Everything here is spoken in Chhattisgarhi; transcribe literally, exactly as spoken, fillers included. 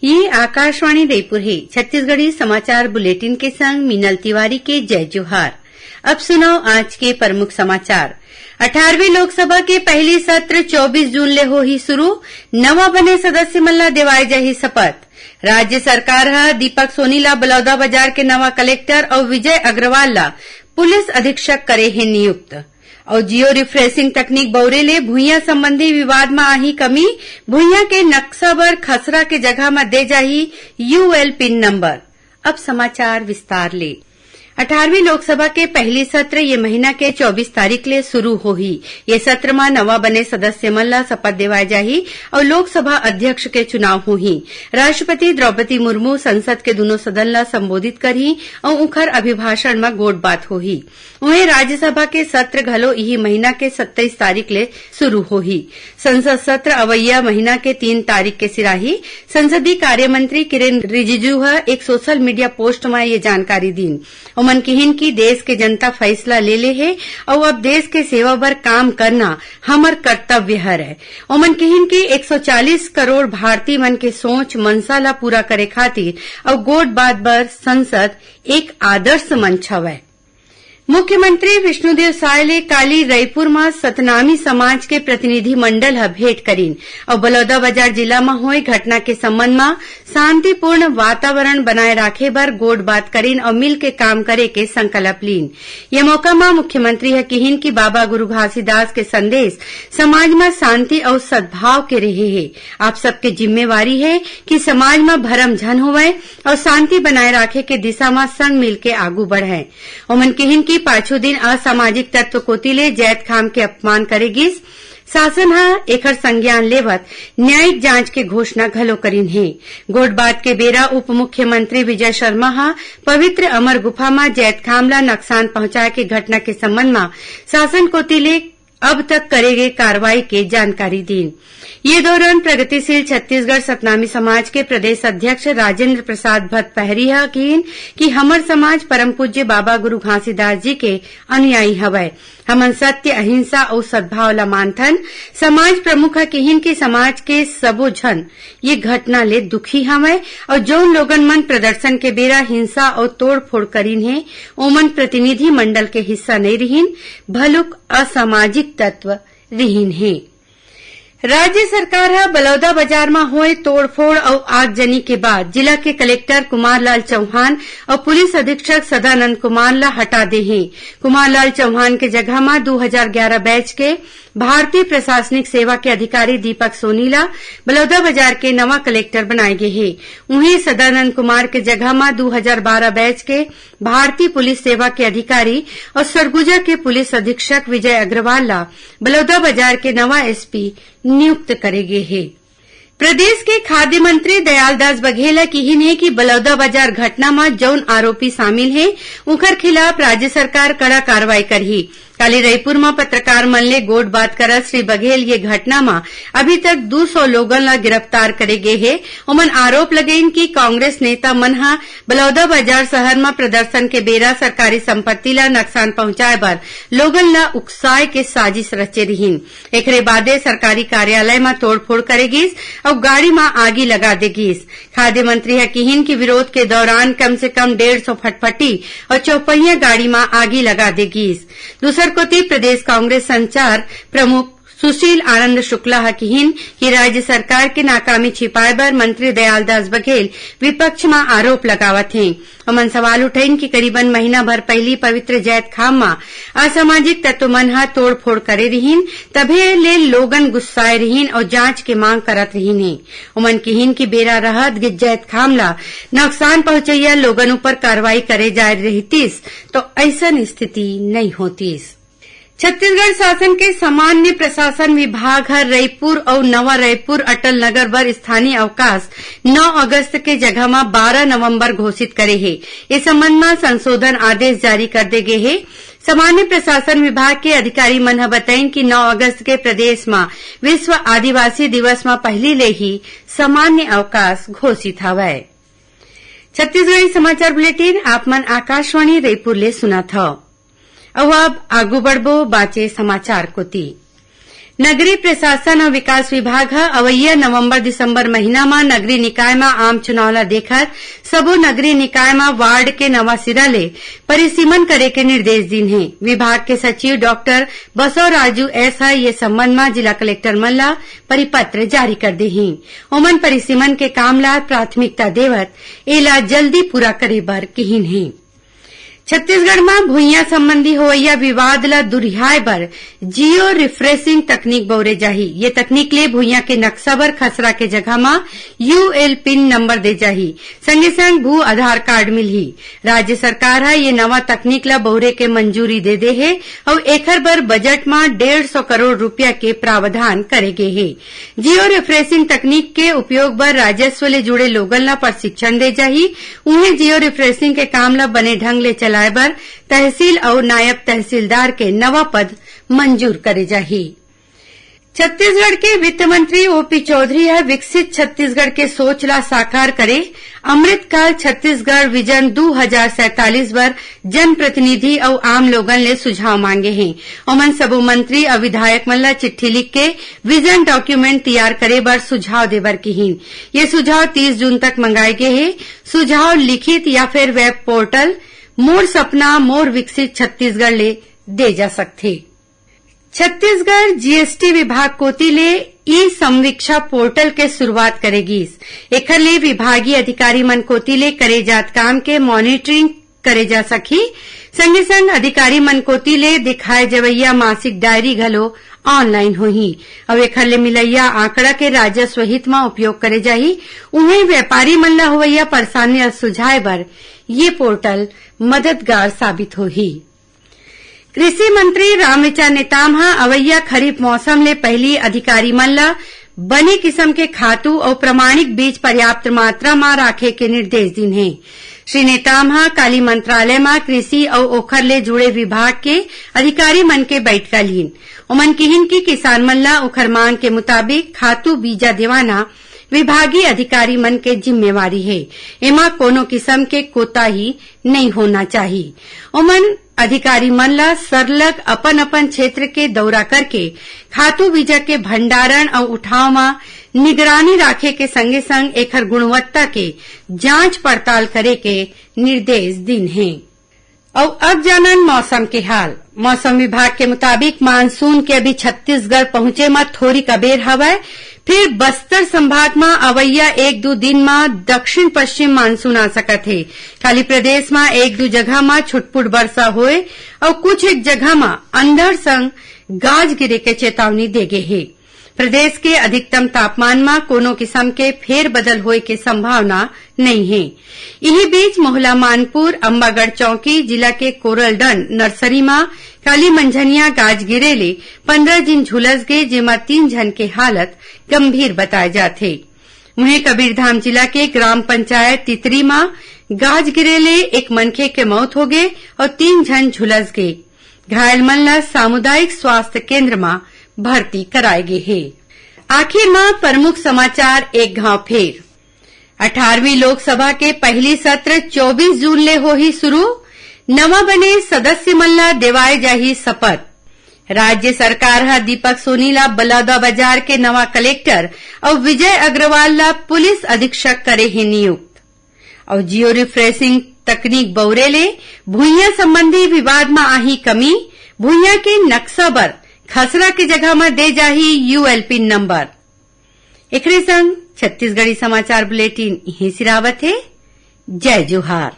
ये आकाशवाणी रईपुर हे। छत्तीसगढ़ी समाचार बुलेटिन के संग मीनल तिवारी के जय जोहार। अब सुनव आज के प्रमुख समाचार। अठारहवीं लोकसभा के पहली सत्र चौबीस जून ले होही शुरू, नवा बने सदस्य मन ला देवाए जाही शपथ। राज्य सरकार ह दीपक सोनी ला बलौदाबाजार के नवा कलेक्टर अउ विजय अग्रवाल ला पुलिस अधीक्षक करे हे नियुक्त। अउ जियो रिफ्रेशिंग तकनीक बउरे ले भुइयां संबंधी विवाद म आही कमी, भुइयां के नक्शा बर खसरा के जगह म दे जाही यूएल पिन नंबर। अब समाचार विस्तार ले। अठारहवीं लोकसभा के पहली सत्र ये महीना के चौबीस तारीख ले शुरू होही। ये सत्र म नवा बने सदस्य मन ला शपथ देवाए जाही अउ लोकसभा अध्यक्ष के चुनाव होही। राष्ट्रपति द्रौपदी मुर्मू संसद के दूनों सदन ला संबोधित करही अउ उंखर अभिभाषण म गोठबात होही। उहें, राज्यसभा के सत्र घलो इही महीना के सत्ताईस तारीख ले शुरू होही। संसद सत्र अवइया महीना के तीन तारीख के सिराही। संसदीय कार्य मंत्री किरेन रिजिजू ह एक सोशल मीडिया पोस्ट म ये जानकारी दीन। ओमन किहिन कि देश के जनता फैसला ले ले हे अउ अब देश के सेवा बर काम करना हमर कर्तव्य हरय। ओमन किहिन कि एक सौ चालीस करोड़ भारतीय मन के सोच मंशा ला पूरा करे खातिर अउ गोठ बात बर संसद एक आदर्श मंच हवय। मुख्यमंत्री विष्णुदेव साय ले काली रईपुर म सतनामी समाज के प्रतिनिधि मंडल ह भेंट करिन अउ बलौदाबाजार जिला म होय घटना के संबंध म शांतिपूर्ण वातावरण बनाए राखे बर गोठ बात करिन अउ मिल के काम करे के संकल्प लीन। ये मौका म मुख्यमंत्री ह किहिन कि बाबा गुरु घासीदास के संदेश समाज म शांति अउ सद्भाव के रेहे हे। आप सबके जिम्मेवारी हे कि समाज म भरम झन होवय अउ शांति बनाए राखे के दिशा म संग मिल के आगू बढ़य। ओमन किहिन कि पाछू दिन असामाजिक तत्व कोति ले जैतखाम के अपमान करे गिस। शासन ह एखर संज्ञान लेवत न्यायिक जांच के घोषणा घलो करिन हे। गोठ बात के बेरा उप मुख्यमंत्री विजय शर्मा ह पवित्र अमर गुफा म जैतखाम ल नकसान पहुंचाए के घटना के संबंध म शासन कोति ले अब तक करे गे कार्रवाई के जानकारी दीन। ये दौरान प्रगतिशील छत्तीसगढ़ सतनामी समाज के प्रदेश अध्यक्ष राजेंद्र प्रसाद भट्ट पहरी ह किहिन कि हमर समाज परम पूज्य बाबा गुरु घासीदास जी के अनुयायी हवय। हमन सत्य, अहिंसा अउ सद्भाव ल मानथन। समाज प्रमुख ह किहिन कि समाज के सबो झन ये घटना ले दुखी हवय अउ जउन लोगन मन प्रदर्शन के बेरा हिंसा अउ तोड़फोड़ करिन हे, ओमन प्रतिनिधि मंडल के हिस्सा नइ रिहिन, भलुक असामाजिक तत्व रिहिन हे। राज्य सरकार ह बलौदाबाजार म होय तोड़फोड़ अउ आगजनी के बाद जिला के कलेक्टर कुमार लाल चौहान अउ पुलिस अधीक्षक सदानंद कुमार ला हटा दे हे। कुमार लाल चौहान के जगह म दू हजार ग्यारह बैच के भारतीय प्रशासनिक सेवा के अधिकारी दीपक सोनी ला बलौदाबाजार के नवा कलेक्टर बनाए गे हे। उहें, सदानंद कुमार के जगह म दू हजार बारह बैच के भारतीय पुलिस सेवा के अधिकारी अउ सरगुजा के पुलिस अधीक्षक विजय अग्रवाल ला बलौदाबाजार के नवा एसपी नियुक्त करे गे हे। प्रदेश के खाद्य मंत्री दयालदास बघेल ह किहिन हे कि बलौदाबाजार घटना म जउन आरोपी शामिल हे, उंखर खिलाफ राज्य सरकार कड़ा कार्रवाई करही। काली रईपुर म पत्रकार मन ले गोठ बात करत श्री बघेल ये घटना म अभी तक दू सौ लोगन ल गिरफ्तार करे गे हे। ओमन आरोप लगइन कि कांग्रेस नेता मन ह बलौदाबाजार शहर म प्रदर्शन के बेरा सरकारी संपत्ति ल नकसान पहुंचाए बर लोगन ल उकसाए के साजिश रचे रिहिन। एकरे बादे सरकारी कार्यालय म तोड़फोड़ करे गिस अउ गाड़ी म आगी लगा दे गिस। खाद्य मंत्री ह किहिन कि विरोध के दौरान कम से कम डेढ़ सौ फटफटी अउ चौपहिया गाड़ी म आगी लगा दे गिस। दूसर कोति, प्रदेश कांग्रेस संचार प्रमुख सुशील आनंद शुक्ला ह किहिन कि राज्य सरकार के नाकामी छिपाए बर मंत्री दयालदास बघेल विपक्ष म आरोप लगावत हें। ओमन सवाल उठइन कि करीबन महीना भर पहिली पवित्र जैतखाम म असामाजिक तत्व मन ह तोड़फोड़ करे रिहिन, तभे ले लोगन गुस्साए रिहिन अउ जांच के मांग करत रिहिन हे। ओमन किहिन कि बेरा रहत जैतखाम ल नकसान पहुंचइया लोगन ऊपर कार्रवाई करे जाए रहितिस, तो अइसन स्थिति नइ होतिस। छत्तीसगढ़ शासन के सामान्य प्रशासन विभाग ह रईपुर अउ नवा रईपुर अटल नगर बर स्थानीय अवकाश नौ अगस्त के जगह म बारह नवंबर घोषित करे हे। ए संबंध म संशोधन आदेश जारी कर दे गे हे। सामान्य प्रशासन विभाग के अधिकारी मन ह बतइन कि नौ अगस्त के प्रदेश म विश्व आदिवासी दिवस म पहिली ले ही सामान्य अवकाश घोषित हवय। छत्तीसगढ़ी समाचार बुलेटिन आप मन आकाशवाणी रईपुर ले सुनत हव। अउ अब आगू बढ़बो बांचे समाचार कोति। नगरीय प्रशासन अउ विकास विभाग ह अवइया नवंबर दिसंबर महीना म नगरीय निकाय म आम चुनाव ल देखत सबो नगरीय निकाय म वार्ड के नवा सिरा ले परिसीमन करे के निर्देश दीन हे। विभाग के सचिव डॉक्टर बसवराजू एस ह ये संबंध म जिला कलेक्टर मन ल परिपत्र जारी कर दे हे। ओमन परिसीमन के काम ल प्राथमिकता देवत एला जल्दी पूरा करे बर किहिन हे। छत्तीसगढ़ म भुइयां संबंधी होवइया विवाद ल दुरिहाए बर जियो रिफ्रेशिंग तकनीक बउरे जाही। ये तकनीक ले भुइयां के नक्शा बर खसरा के जगह म यूएल पिन नंबर दे जाही। संगे संग भू आधार कार्ड मिलही। राज्य सरकार ह ये नवा तकनीक ल बउरे के मंजूरी दे दे हे अउ एखर बर बजट म डेढ़ सौ करोड़ रुपया के प्रावधान करे गे हे। जियो रिफ्रेशिंग तकनीक के उपयोग बर राजस्व ले जुड़े लोगन ल प्रशिक्षण दे जाही। उहें, जियो रिफ्रेशिंग के काम ल बने ढंग ले चलाए बर तहसील अउ नायब तहसीलदार के नवा पद मंजूर करे जाही। छत्तीसगढ़ के वित्त मंत्री ओपी चौधरी ह विकसित छत्तीसगढ़ के सोच ला साकार करे अमृतकाल छत्तीसगढ़ विजन दू हजार सैंतालीस बर जनप्रतिनिधि अउ आम लोगन ले सुझाव मांगे हे। ओमन सबो मंत्री अउ विधायक मन ला चिट्ठी लिख के विजन डॉक्यूमेंट तैयार करे बर सुझाव दे बर किहिन। ये सुझाव तीस जून तक मंगाए गे हे। सुझाव लिखित या फिर वेब पोर्टल मोर सपना मोर विकसित छत्तीसगढ़ ले दे जा सकथे। छत्तीसगढ़ जीएसटी विभाग कोति ले ई समीक्षा पोर्टल के शुरुआत करे गीस। एखर ले विभागीय अधिकारी मन कोति ले करे जात काम के मॉनिटरिंग करे जा सकही। संगे संग अधिकारी मन कोति ले दिखाए जवइया मासिक डायरी घलो ऑनलाइन होही अउ एखर ले मिलइया आंकड़ा के राजस्व हित म उपयोग करे जाही। उहें, व्यापारी मन ल होवइया परेशानी ल सुलझाए बर ये पोर्टल मददगार साबित होही। कृषि मंत्री रामविचार नेताम ह अवइया खरीफ मौसम ले पहिली अधिकारी मन ल बने किसम के खातू अउ प्रमाणिक बीज पर्याप्त मात्रा म राखे के निर्देश दीन हे। श्री नेताम ह काली मंत्रालय म कृषि अउ ओखर ले जुड़े विभाग के अधिकारी मन के बैठका लीन। ओमन किहिन कि किसान मन ल ओखर मांग के मुताबिक खातू बीजा देवाना विभागीय अधिकारी मन के जिम्मेवारी हे। एमा कोनो किसम के कोताही नइ होना चाही। ओमन अधिकारी मन ल सरलग अपन-अपन क्षेत्र के दौरा करके खातू बीजा के भंडारण अउ उठाव म निगरानी राखे के संगे-संग एखर गुणवत्ता के जांच पड़ताल करे के निर्देश दीन हे। अउ अब जानन मौसम के हाल। मौसम विभाग के मुताबिक मानसून के अभी छत्तीसगढ़ पहुंचे म थोरिक अबेर हवय, फिर बस्तर संभाग म अवइया एक दू दिन म दक्षिण पश्चिम मानसून आ सकत हे। खाली प्रदेश म एक दू जगह म छुटपुट वर्षा होए अउ कुछ एक जगह म अंधड़ संग गाज गिरे के चेतावनी दे गे हे। प्रदेश के अधिकतम तापमान म कोनो किसम के फेरबदल होए के संभावना नइ हे। इही बीच मोहला मानपुर, अम्बागढ़ चौकी, जिला के कोरलडंड नर्सरी म काली मंझनिया गाज गिरे ले पंद्रह झिन झुलस गे, जेमा तीन झन के हालत गंभीर बताए जात हे। उहें, कबीरधाम जिला के ग्राम पंचायत तितरी म गाज गिरे ले एक मनखे के मौत होगे अउ तीन झन झुलस गे। घायल मन ल सामुदायिक स्वास्थ्य केंद्र म भर्ती कराए गे हे। आखिर म प्रमुख समाचार एक घांव फेर। अठारहवीं लोकसभा के पहिली सत्र चौबीस जून ले होही शुरू। नवा बने सदस्य मन ल देवाए जाही शपथ। राज्य सरकार ह दीपक सोनी ल बलौदाबाजार के नवा कलेक्टर अउ विजय अग्रवाल ल पुलिस अधीक्षक करे हे नियुक्त। अउ जियो रिफ्रेशिंग तकनीक बउरे ले भुइयां संबंधी विवाद म आही कमी, भुइयां के नक्शा बर खसरा के जगह म दे जाही यूएल पिन नंबर। एकरे संग छत्तीसगढ़ी समाचार बुलेटिन इहें सिरावत हे। जय जोहार।